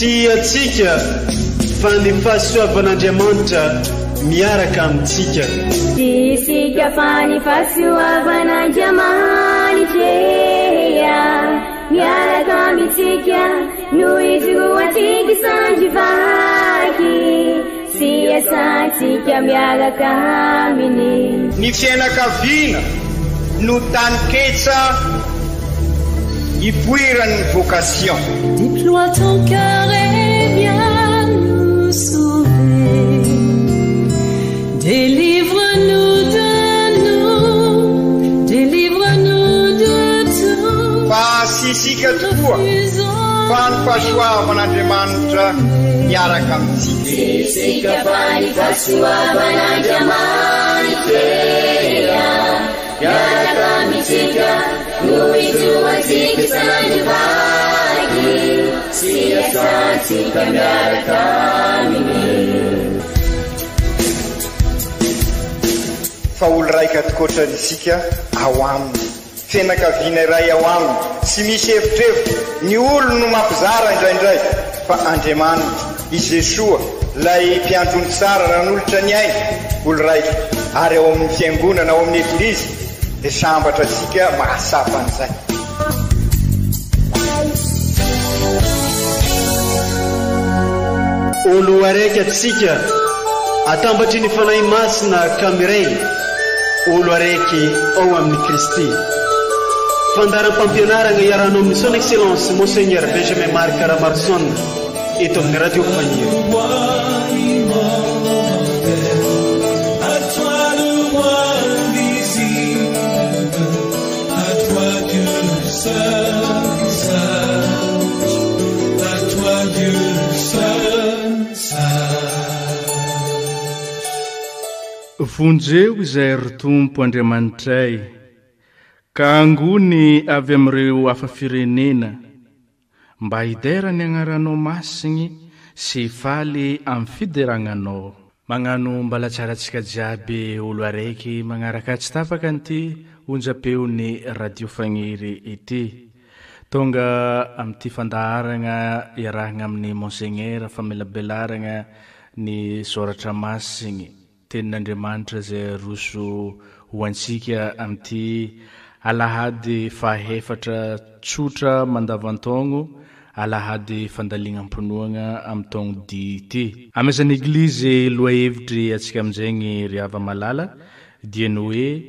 Tsy antsika fa ny fahasoavan'Andriamanitra miaraka amintsika. Tsy isika fa ny fahasoavan'Andriamanitra miaraka amintsika no ijoroantsika sandry vaky sy iasantsika miaraka aminy. Ny fiainakaviana no taninketsa ipoiran'ny vocation. Déploie ton cœur et viens nous sauver. Délivre-nous de nous, délivre-nous de tout. Fa tsy isika tokoa fa ny fahasoavan'Andriamanitra miaraka amintsika. Tsy isika fa ny fahasoavan'Andriamanitra miaraka amintsika no ijoroantsika isan'andro vaky sy iasantsika miaraka aminy. Fa olo raika tokoatrany isika ao aminy. Fianakaviana iray ao aminy, tsy misy evitrevitra, ny olony no mampizara indraindray, fa Andriamanitra, i Jesoa, ilay mpiandry ondry tsara nanolotra ny ainy, olo raika, ary ao amin'ny fiangonana, ao amin'ny Eglizy, dia sambatra isika mahatsapa an'izay. Olo araiky atsika, atambatry ny Fanahy Masina ka miray, olo araiky ao amin'i Kristy. Fandaharam-pampianaragna iarahanao amin'ny Son Excellence Monseigneur Benjamin Marc Ramaroson eto amin'ny Radio Faniry. Vonjeo izahay ry Tompo Andriamanitray, ka angony avy amin'ireo hafa firenena, mba hidera ny agnaranao masigny sy hifaly amin'ny fideragna Anao. Magnano mbala tsara antsika jiaby olo araiky magnaraka tsy tapaka an'ity onjam-peon'ny Radio Fagniry ity. Tonga amin'ity fandaharagna iarahagna amin'ny Monseigneur famelabelaragna ny Soratra Masigny, Tenin'Andriamanitra izay aroso ho antsika amin'ity alahady fahefatra tsotra mandavan-taogno, alahady fandalignam-pinoagna amin'ny taogno dihy ity. Amezan'ny Eglizy lohahevitry antsika amin'izegny ry hava-malala dia ny hoe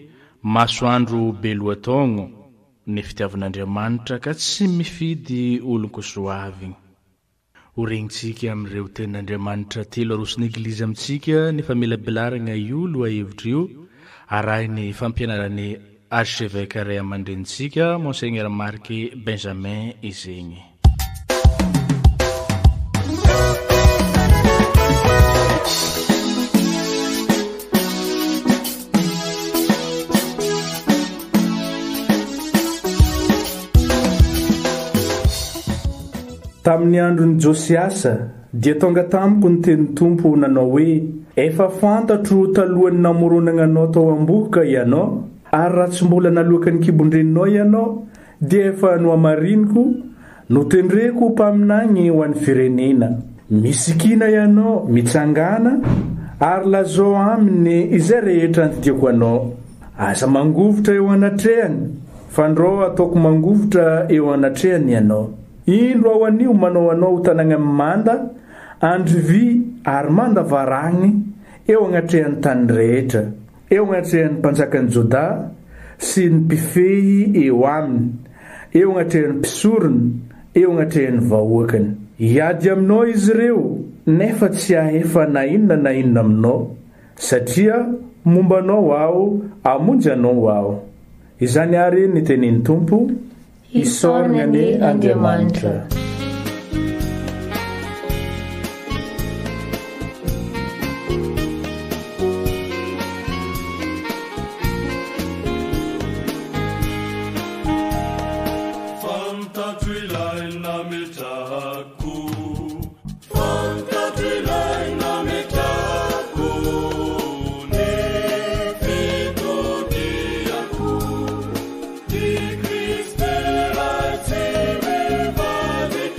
masoandro be lohataogno ny fitiavan'Andriamanitra ka tsy mifidy olon-kosoavigny. Ho regnintsika amin'ireo tenin'Andriamanitra telo aroson'ny Eglizy amintsika ny famelabelaragna io lohahevitra io, arahin'ny fampianaran'ny Archevêque Ray aman-drenintsika, Monseigneur Marc Benjamin izegny. Tamin'ny andron'i Josiasa, dia tonga tamiko ny tenin'ny Tompo nanao hoe, Efa fantatro talohan'ny namoronana anao tao am-bohoka ianao, ary raha tsy mbola naloaky ny kibon-dreninao ianao, dia efa nohamariniko, notendreko ho mpaminany ho an'ny firenena. Misikina ianao, mitsangàna, ary lazao aminy izay rehetra andidiako anao. Aza mangovitra eo anatrehany, fandrao ataoko mangovitra eo anatrehany ianao. Indro aho anio manao anao ho tanàgna mimanda, andry vy ary manda varahigny eo agnatrehan'ny tany rehetra, eo agnatrehan'ny mpanjakan'i Jodà sy ny mpifehy eo aminy, eo agnatrehan'ny mpisorony, eo agnatrehan'ny vahoakany. Hiady aminao izy ireo, nefa tsy hahefa na inona na inona aminao, Satria momba anao Aho, hamonjy anao Aho. Izany àry ny tenin'ny Tompo, Isaorana anie Andriamanitra. Fantatro ilay nametrahako. Fantatro ilay nametrahako ny fitodiako. I Kristy Ray tsy mivadika.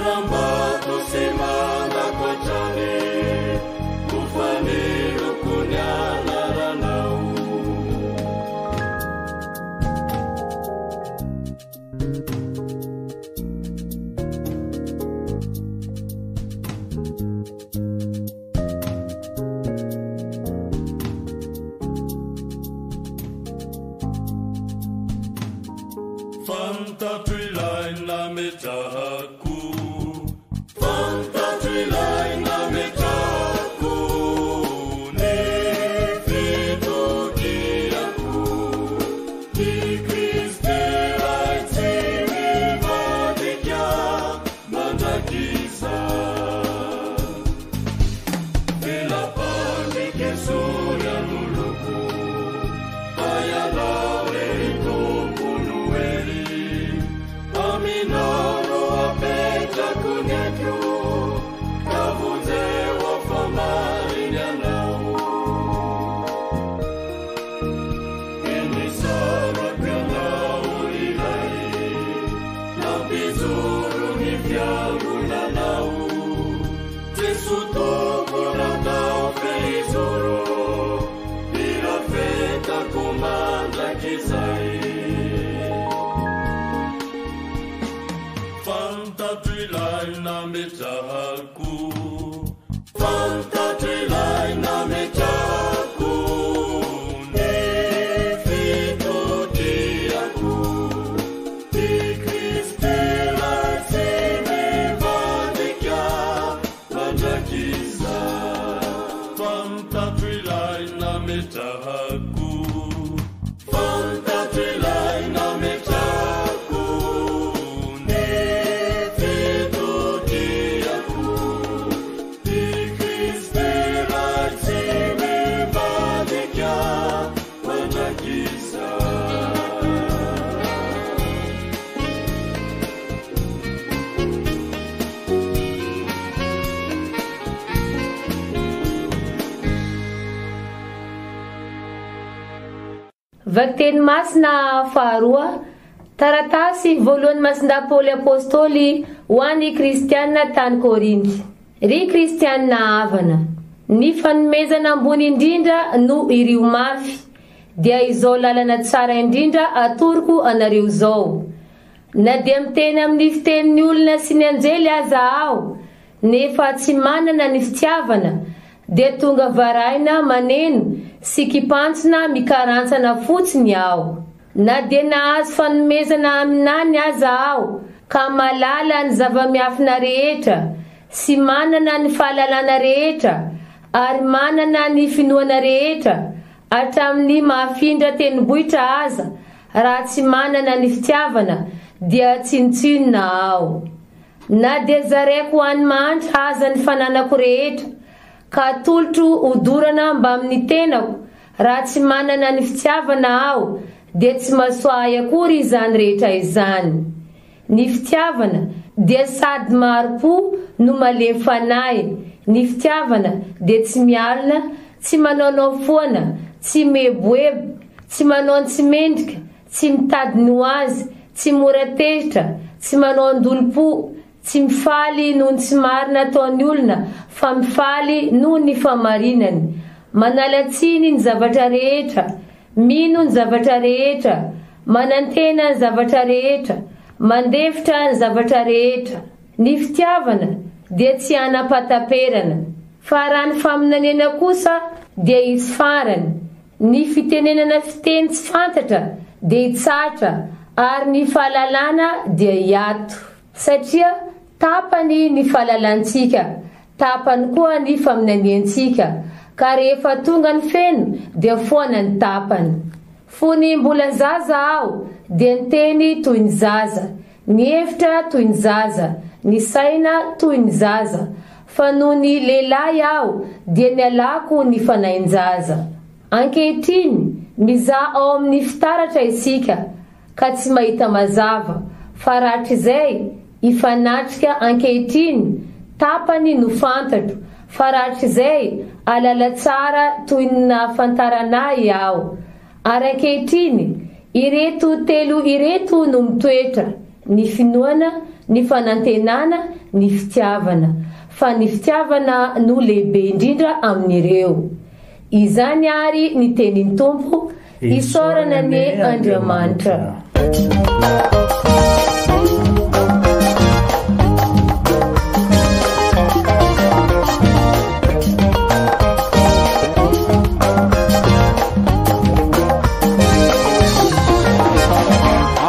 Tsarambato sy mandako hatrany ho faniloko ny anaranao. Fantatro ilay nametrahako, fantatro ilay nametrahako ny fitokiako, i Kristy ilay tsy mivadika mandrakizay. Vela-pandrika esory anoloako, fa ianao re Tompo no hery. Aminao no apetrako ny aiko, ka vonjeo aho fa marina ianao. Eny isaorako ianao ilay nampijoro ny fiangonanao. Jesoa Tompo natao fehizoro, irafetako mandrakizay. Fantatro ilay nametrahako, fantatro ilay nametrahako ny fitokiako, i Kristy ilay tsy mivadika mandrakizay. Fantatro ilay nametrahako, fantatro ilay nametrahako ny fitokiako, i Kristy ilay tsy mivadika mandrakizay. Vakiteny masina faharoa, taratasy voalohan'ny Masindahy Paoly Apostoly ho an'ny Kristiana tany Korinty. Ry Kristiana havana, ny fanomezana ambony indrindra no irio mafy, dia izao lalana tsara indrindra atoroko anareo izao. Na dia miteny amin'ny fitenin'ny olona sy ny anjely aza aho, nefa tsy manana ny fitiavana, dia tonga varahina maneno sy kipantsona mikarantsana fotsiny aho. Na dia nahazo fanomezana haminany aza aho, ka mahalala ny zava-miafina rehetra, sy manana ny fahalalana rehetra, ary manana ny finoana rehetra, hatramin'ny mahafindra tendrombohitra aza, raha tsy manana ny fitiavana, dia tsinontsinona aho. Na dia zaraiko ho an'ny mahantra aza ny fananako rehetra, ka atolotro hodorana mbamin'ny tenako, raha tsy manana ny fitiavana aho, dia tsy mahasoa ahy akory izany rehetra izany. Ny fitiavana dia sady mahari-po no malemy fanahy, ny fitiavana dia tsy mialona, tsy manaonao foana, tsy mieboebo, tsy manao ny tsy mendrika, tsy mitady ny ho azy, tsy mora tezitra, tsy manao an-dolom-po, tsy mifaly noho ny tsy marina ataon'ny olona fa mifaly noho ny fahamarinany, manala tsiny ny zavatra rehetra, mino ny zavatra rehetra, manantena ny zavatra rehetra, mandefitra ny zavatra rehetra. Ny fitiavana dia tsy hanam-pahataperana, fa raha ny faminaniana kosa dia hisy farany. Ny fitenenana fiteny tsy fantatra dia hitsahatra ary ny fahalalana dia hiato. Satria tapany ny fahalalantsika, tapany koa ny faminaniantsika, ka rehefa tonga ny feno dia foana ny tapany. Fony mbola zaza aho dia niteny toy ny zaza, nihevitra toy ny zaza, nisaina toy ny zaza, fa nony lehilahy aho dia nialako ny fanahin-jaza. Ankehitriny, mizaha ao amin'ny fitaratra isika ka tsy mahita mazava, fa rahatrizay hifanatrika ankehitriny, tapany no fantatro, fa rahatrizay ahalala tsara toy ny nahafantarana ahy aho. Ary ankehitriny, ireto telo ireto no mitoetra, ny finoana, ny fanantenana, ny fitiavana. Fa ny fitiavana no lehibe indrindra amin'ireo. Izany àry ny tenin'ny Tompo, isaorana anie Andriamanitra.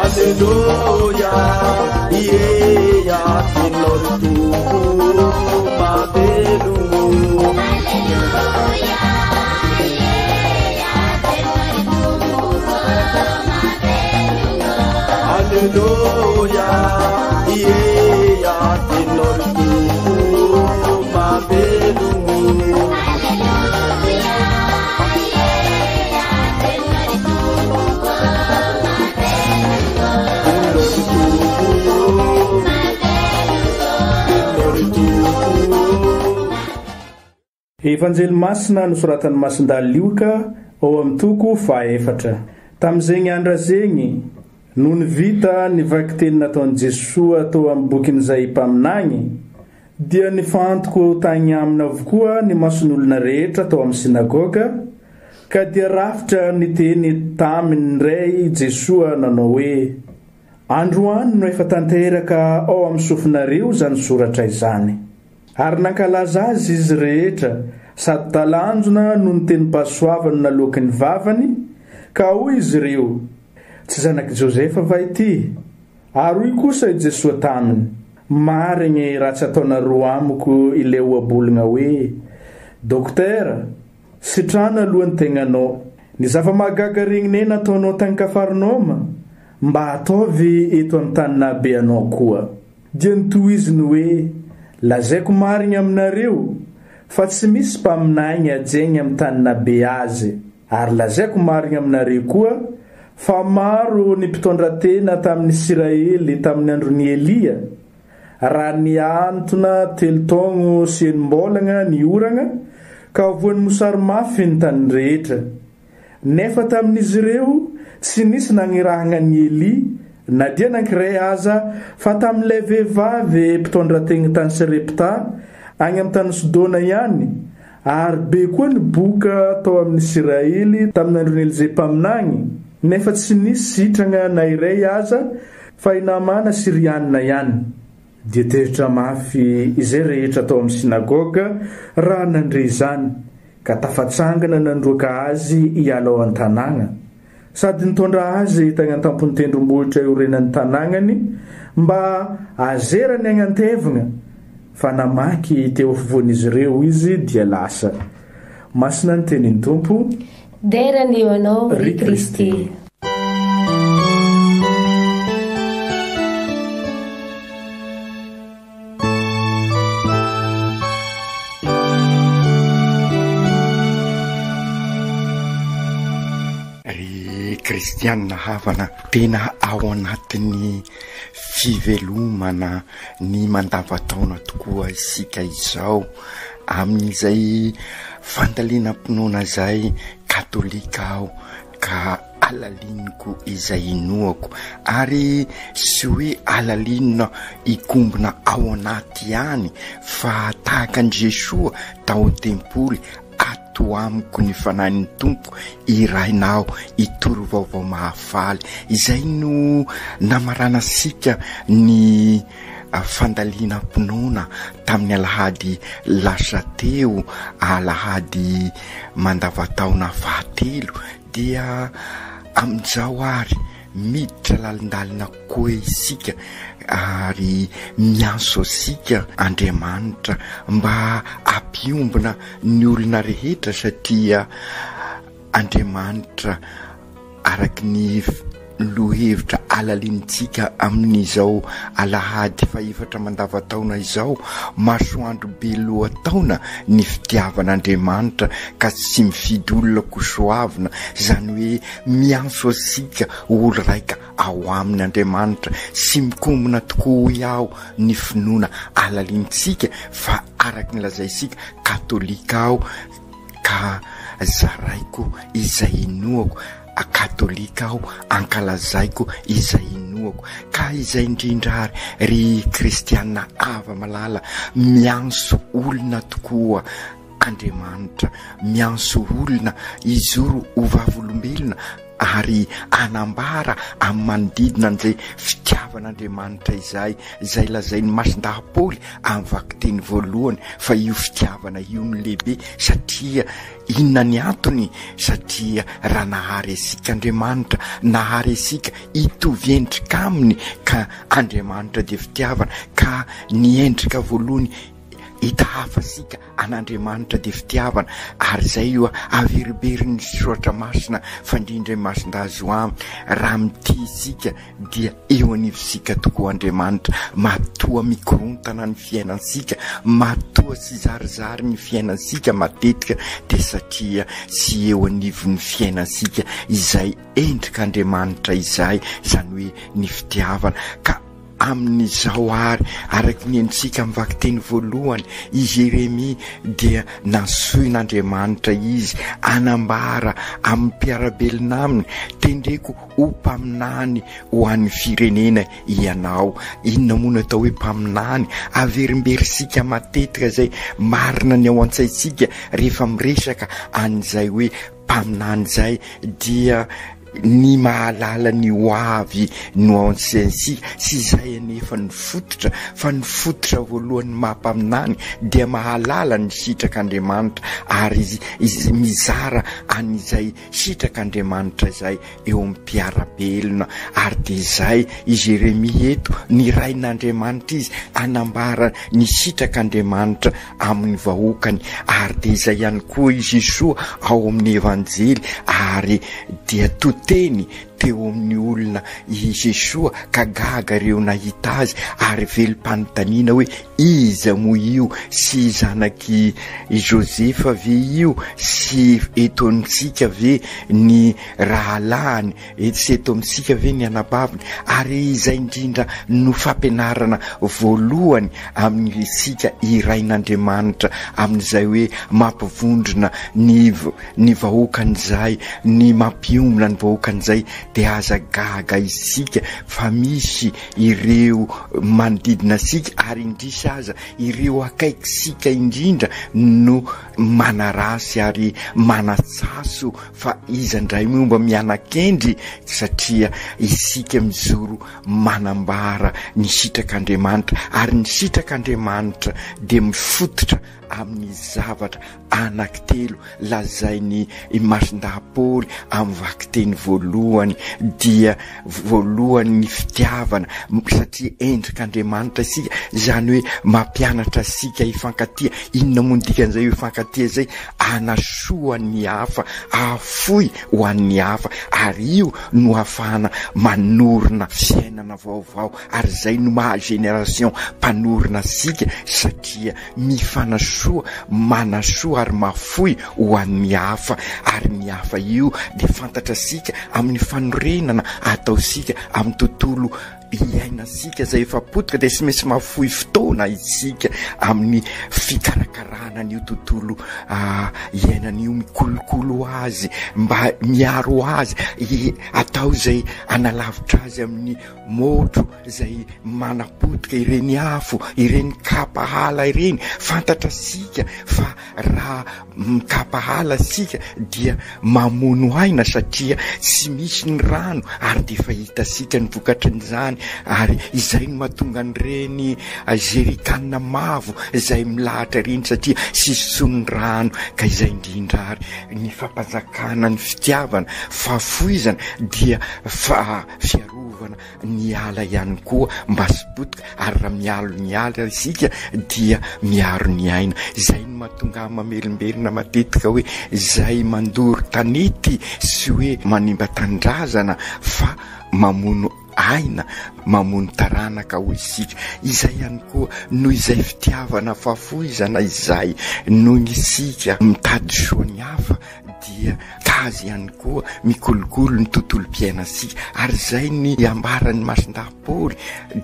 Aleloia, ie, teninao ry Tompo mahavelogno. Aleloia, ie, teninao ry Tompo mahavelogno. Teninao ry Tompo, teninao ry Tompo. Evanjely Masina nosoratan'i Masindahy Lioka ao amin'ny toko fahaefatra. Tamin'izegny andra zegny, nony vita ny vakiteny nataon'i Jesoa tao amin'ny bokin'izay mpaminagny, dia nifantoko tagny aminy avokoa ny mason'olona rehetra tao amin'ny synagoga, ka dia rafitra niteny taminy ndray Jesoa nanao hoe, Androany no efa tanteraka ao amin'ny sofinareo izany soratra izany. Ary nankalaza azy izy rehetra, sady talanjona noho ny tenim-pahasoavany naloaky ny vavany, ka hoy izy ireo, Tsy zanak'i Josefa va ity? Ary hoy kosa i Jesoa taminy, Marigny raha tsy ataonareo amiko ilay ohabolagna hoe, Dokotera, sitrano aloha ny tegnanao. Ny zava-mahagaga regninay nataonao tagny Kafarnaoma, mba ataovy eto amin'ny tany nahabe anao koa. Dia notohiziny hoe, Lazaiko marigny aminareo, fa tsy misy mpaminagny ajegny amin'ny tany nahabe azy. Ary lazaiko marigny aminareo koa, fa maro ny mpitondratena tamin'ny Isiraely tamin'ny andron'i Elia, raha nihantona telo taogno sy enim-bôlagna ny oragna, ka voan'ny mosary mafy ny tany rehetra. Nefa tamin'izy ireo, tsy nisy nagnirahagna an'i Elia, na dia anankiray aza, fa tamin'ilay vehivavy mpitondra-tegny tany Sarepta, agny amin'ny tany Sidona ihany, ary be koa ny boka tao amin'ny Isiraely tamin'ny andron'i Elise mpaminagny, nefa tsy nisy sitragna na iray aza, fa i Naamana Syrianina ihany. Dia tezitra mafy izay rehetra tao amin'ny synagoga raha nandre izany, ka tafatsangana nandroaka azy hiala ao an-tanàgna, sady nitondra azy tagny an-tampon'ny tendrombohitra iorenan'ny tanàgnany, mba hazerany agny an-tevagna, fa namaky teo afovoan'izy ireo izy dia lasa. Masina ny tenin'ny Tompo. Dera ny ho Anao, ry Kristy. Ry kristianina havana, tena ao anatin'ny fivelomana ny mandavantaona tokoa isika izao amin'izay fandalinam-pinoana izay katolika aho ka alaliniko izay inoako ary tsy hoe alalinina hikombona ao anaty ihany fa tahaka an'i Jesoa tao an-tempoly ato amiko ny fanahin'ny Tompo irahina aho hitory vaovao mahafaly izay no namaranasika ny fandalinam-pinoana tamin'ny alahady lasa teo alahady mandavataona fahatelo dia amin'izao ary miditra lalindalina kokoa isika ary miantso antsika Andriamanitra mba hampiombona ny olona rehetra satria Andriamanitra Araka ny lohevitra alalinintsika amin'izao alahady fahefatra mandavantaona izao, masoandro be lohataona ny fitiavan'Andriamanitra ka tsy mifidy olona kosoavina, izany hoe miantso antsika ho olo-raika ao aminy Andriamanitra sy mikombona tokoa hoy aho ny finoana alalinintsika fa araka ny lazaintsika katolika aho ka zaraiko izay inoako, katolika aho, ankalazaiko izay inoako. inoako. Ka izay indrindra ary ry kristiana hava-malala, miantso olona tokoa Andriamanitra, miantso olona hijoro ho vavolombelona ary hanambara amin'ny manodidina an'izay fitiavan'Andriamanitra izay, izay lazain'i Masindahy Paoly amin'ny vakiteny voalohany fa io fitiavana io no lehibe satria inona ny antony? Satria raha nahary antsika Andriamanitra, nahary antsika hitovy endrika aminy ka Andriamanitra dia fitiavana ka ny endrika voalohany hita hafa isika an'Andriamanitra dia fitiavana ary izay io averimberiny soratra masina fa indrindra i Masindahy Zoamy raha mitia isika dia eo anivontsika tokoa Andriamanitra matoa mikorontana ny fiainantsika matoa tsy zarizary ny fiainantsika matetika dia satria tsy eo anivon'ny fiainantsika izay endrik'Andriamanitra izay izany hoe ny fitiavana ka Amin'izao àry, araka ny henontsika amin'ny vakiteny voalohany, i Jeremia dia nantsoin'Andriamanitra izy hanambara amin'ny mpiara-belona aminy, Tendreko ho mpaminany ho an'ny firenena ianao. Inona moa no atao hoe mpaminany? Averimberintsika matetika izay marina ny ao an-tsaintsika rehefa miresaka an'izay hoe mpaminany izay dia Ny mahalala ny ho avy no ao an-tsaintsika, tsy izay anefa no fototra, fa ny fototra voalohan'ny maha mpaminany dia mahalala ny sitrak'Andriamanitra ary izy mizara an'izay sitrak'Andriamanitra izay eo amin'ny mpiara-belona, ary dia izay i Jeremia eto, nirahin'Andriamanitra izy hanambara ny sitrak'Andriamanitra amin'ny vahoakany ary dia izay ihany koa i Jesoa ao amin'ny Evanjely ary dia to teny teo amin'ny olona i Jesoa ka gaga ireo nahita azy ary velom-panontaniana hoe iza moa io sy zanak'i Josefa ve io sy eto amintsika ve ny rahalahiny Etsy eto amintsika ve ny anabaviny? Ary izay indrindra no fampianarana voalohany amin'ny isika irain'Andriamanitra amin'izay hoe mampivondrona ny ny vahoakan'izay, ny mampiombona ny vahoakan'izay dia aza gaga isika fa misy ireo manodidina antsika ary indrisy aza ireo akaikisika indrindra no manarasy ary manatsaso Fa iza indray moa mba miana-kendry satria isika mijoro manambara ny sitrak'Andriamanitra ary ny sitrak'Andriamanitra dia mifototra amin'ny zavatra anankitelo lazain'i Masindahy Paoly amin'ny vakiteny voalohany dia voalohany ny fitiavana satria endrik'Andriamanitra isika izany hoe mampianatra antsika hifankatia inona moa ny dikan'izay hoe hifankatia izay hanasoa ny hafa, hahafoy ho an'ny hafa, ary io no hahafahana manorina fiainana vaovao, ary izay no maha génération mpanorina antsika satria mifanasoa, manasoa ary mahafoy ho an'ny hafa, ary ny hafa io dia fantatrasika amin'ny fanorenana ataosika amin'ny tontolo iainantsika izay efa potika dia tsy maintsy mahafoy fotoana isika amin'ny fikarakarana an'io tontolo ah, iainana io, mikolokolo azy mba miaro azy, atao izay analavitra azy amin'ny motro izay manapotika ireny afo, ireny kapa ala ireny. Fantatra sika fa Raha mikapa ala isika dia mamono aina satria tsy misy ny rano ary dia efa hitantsika ny vokatrin'izany ary izay no mahatonga an'ireny jerrycan mavo izay milahatra ireny satria tsisy intsony ny rano ka izay indrindra ary ny fampanjakana ny fitiavana fahafoizana dia fiarovana ny ala ihany koa mba tsy potika ary raha mialo ny ala isika dia miaro ny aina. Izay no mahatonga ahy mamerimberina matetika hoe izay mandoro tanety sy hoe manimba tanindrazana fa mamono aina, mamono taranaka hoy isika. Izay ihany koa noho izay fitiavana fahafoizana izay noho isika mitady soa ny hafa dia. Mikazy ihany koa, mikolokolo ny tontolom-piainantsika. Ary izay ny ambaran'ny Masindahy Paoly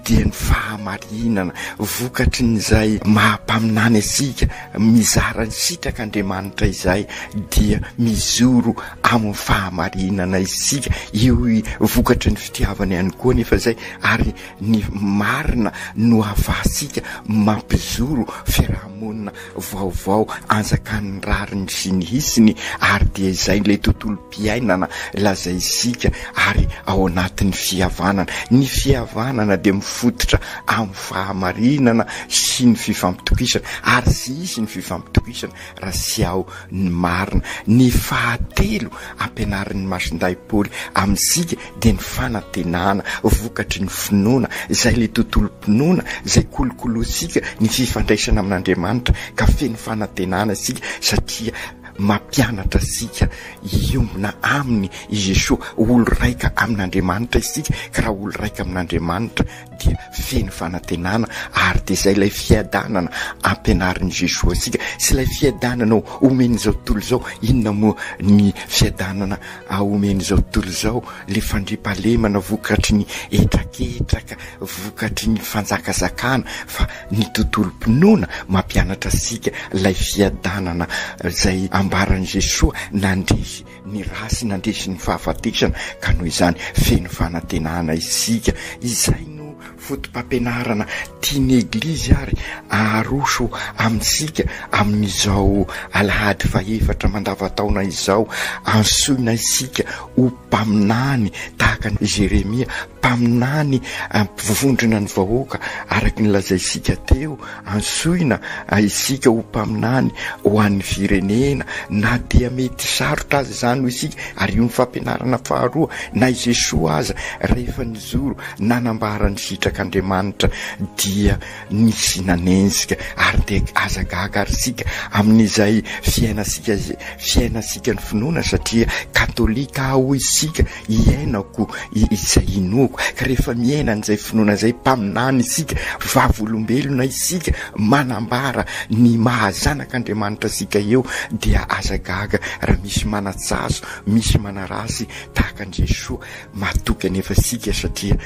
dia ny fahamarinana vokatrin'izay maha mpaminany antsika, mizara ny sitrak'Andriamanitra izay dia mijoro amin'ny fahamarinana isika. Io vokatry ny fitiavana ihany koa anefa izay ary ny marina no ahafahantsika mampijoro fiarahamonina vaovao anjakan'ny rariny sy ny hitsiny ary dia izay ilay tontolom-piainana lazaintsika ary ao anatin'ny fihavanana. Ny fihavanana dia mifototra amin'ny fahamarinana sy ny fifampitokisana ary tsy hisy ny fifampitokisana raha tsy ao ny marina. Ny fahatelo ampianarin'ny Masindahy Paoly amintsika dia ny fanantenana vokatry ny finoana, izay ilay tontolom-pinoana izay kolokolointsika ny fifandraisana amin'Andriamanitra ka feno fanantenana isika satria mampianatra antsika hiombona aminy i Jesoa, olo raika amin'Andriamanitra isika ka raha olo raika amin'Andriamanitra dia feno fanantenana ary dia izay ilay fiadanana ampianarin'i Jesoa antsika sy ilay fiadanana omen'izao tontolo izao. Inona moa ny fiadanana omen'izao tontolo izao? Ilay fandriampahalemana vokatry ny hetraketraka, vokatry ny fanjakazakana, fa ny tontolom-pinoana mampianatra antsika ilay fiadanana izay ambaran'i Jesoa nandresy ny ra sy nandresy ny fahafatesana ka noho izany feno fanantenana isika. Izay no foto-pampianarana tian'ny Eglizy ary aroso amintsika amin'izao alahady fahefatra mandavantaona izao. Antsoina isika ho mpaminany tahaka an'i Jeremia, mpaminany mpivondrona ny vahoaka araka ny lazaintsika teo. Antsoina isika ho mpaminany ho an'ny firenena na dia mety sarotra aza izany hoy isika, ary io ny fampianarana faharoa, na i Jesoa aza rehefa nijoro nanambara ny sitrak'Andriamanitra dia nisy nanenjika, ary dia aza gaga ary isika amin'izay fiainantsika fiainantsika ny finoana satria katolika aho hoy isika, iainako izay inoako, ka rehefa miaina an'izay finoana izay, mpaminany isika, vavolombelona isika, manambara ny maha zanak'Andriamanitra antsika eo, dia aza gaga raha misy manatsaso, misy manarasy tahaka an'i Jesoa, matoky anefa isika satria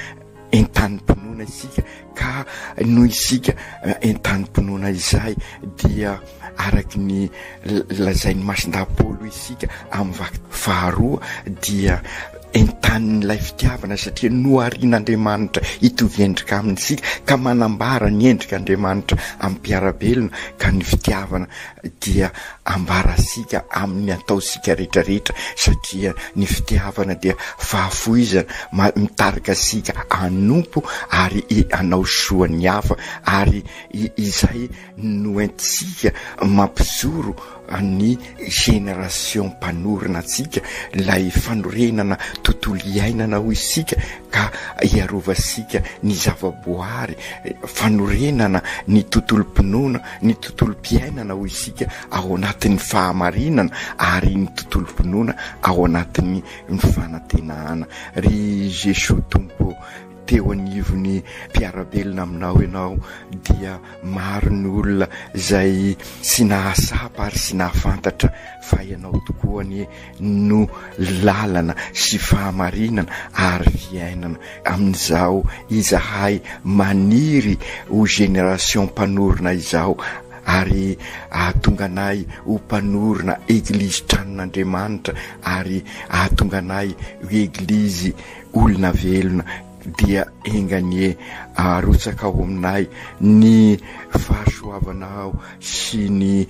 entanim-pinoana isika ka noho isika entanim-pinoana izay dia araky ny lazain'i Masindahy Paoly hoy isika amin'ny vaky faharoa dia entanin'ilay fitiavana satria noharian'Andriamanitra hitovy endrika aminy isika ka manambara ny endrik'Andriamanitra amin'ny mpiara-belona ka ny fitiavana dia ambarantsika amin'ny ataontsika rehetrarehetra satria ny fitiavana dia fahafoizana mitarika antsika hanompo ary hanao soa ny hafa ary izay no entintsika mampijoro ny génération mpanorina antsika ilay fanorenana tontolo iainana hoy isika ka hiarovantsika ny zavaboary, fanorenana ny tontolom-pinoana, ny tontolom-piainana hoy isika ao anatin'ny fahamarinana ary ny tontolom-pinoana ao anatin'ny fanantenana. Ry Jesoa Tompo ô, teo anivon'ny mpiara-belona aminao Ianao dia maro ny olona izay tsy nahasapa ary tsy nahafantatra fa Ianao tokoa anie no lalana sy fahamarinana ary fiainana. Amin'izao izahay maniry ho génération mpanorina izao ary ahatonga anay ho mpanorina Eglizy tranon'Andriamanitra ary ahatonga anay ho Eglizy olona velona dia enga anie arotsaka ao aminay ny fahasoavanao sy ny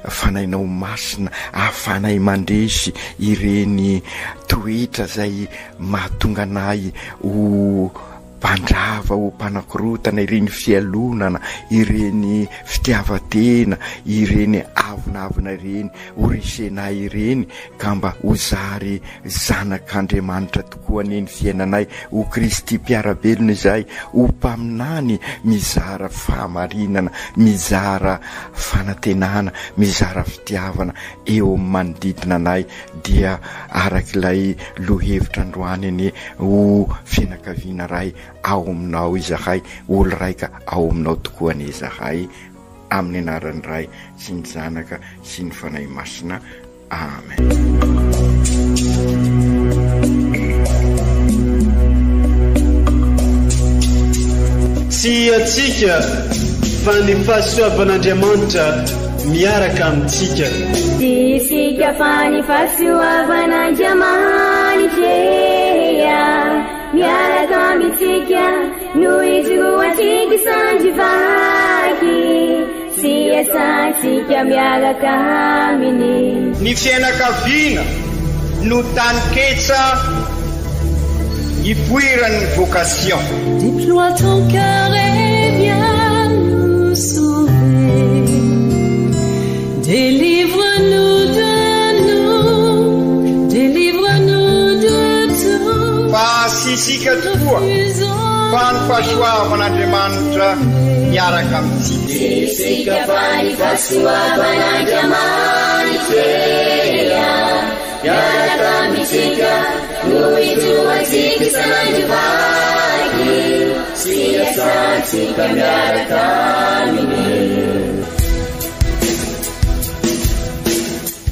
Fanahinao Masina ahafahanay mandresy ireny toetra izay mahatonga anay ho mpandrava, ho mpanakorotana, ireny fialonana, ireny fitiavan-tena, ireny avonavona ireny, ho resenay ireny ka mba ho zary zanak'Andriamanitra tokoa anie ny fiainanay, ho Kristy mpiara-belona izahay, ho mpaminany mizara fahamarinana, mizara fanantenana, mizara fitiavana eo amin'ny manodidina anay, dia araka ilay lohevitra androany anie ho fianakaviana Ray ao aminao izahay, olo raika ao aminao tokoa anie izahay. Amin'ny anaran'ny Ray sy ny Zanaka sy ny Fanahy Masina. Amen. Tsy antsika fa ny fahasoavan'Andriamanitra miaraka amintsika. Tsy isika fa ny fahasoavan'Andriamanitra miaraka amintsika no ijoroantsika sandry vaky sy iasantsika miaraka aminy. Ny fiainakaviana no taninketsa ipoiran'ny vocation. Déploie ton cœur et viens nous sauver. Délivre-nous de nous, délivre-nous de tout. Fa tsy isika tokoa fa ny fahasoavan'Andriamanitra miaraka amintsika. Tsy isika fa ny fahasoavan'Andriamanitra miaraka amintsika no ijoroantsika isan'andro vaky sy iasantsika miaraka aminy.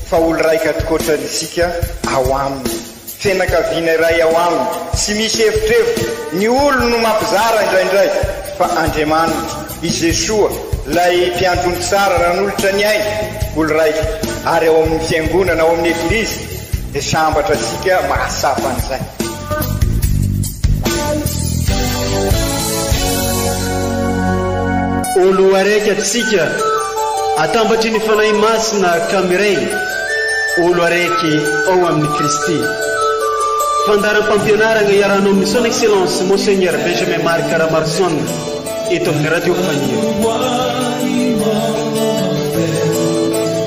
Fa olo raika tokoatra isika ao aminy. Fianakaviana iray ao aminy, tsy misy evitrevitra, ny olony no mampizara indraindray, fa Andriamanitra, i Jesoa, ilay Mpiandry ondry tsara nanolotra ny ainy, olo raika, ary ao amin'ny Fiangonana, ao amin'ny Eglizy, dia sambatra isika mahatsapa an'izay. Olo araiky atsika atambatry ny Fanahy Masina ka miray olo araiky ao amin'i Kristy. Fandaharam-pampianaragna iarahanao amin'ny Son Excellence Monseigneur Benjamin Marc Ramaroson eto amin'ny Radio Faniry.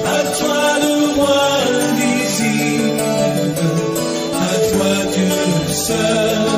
À toi le roi invisible, à toi Dieu seul.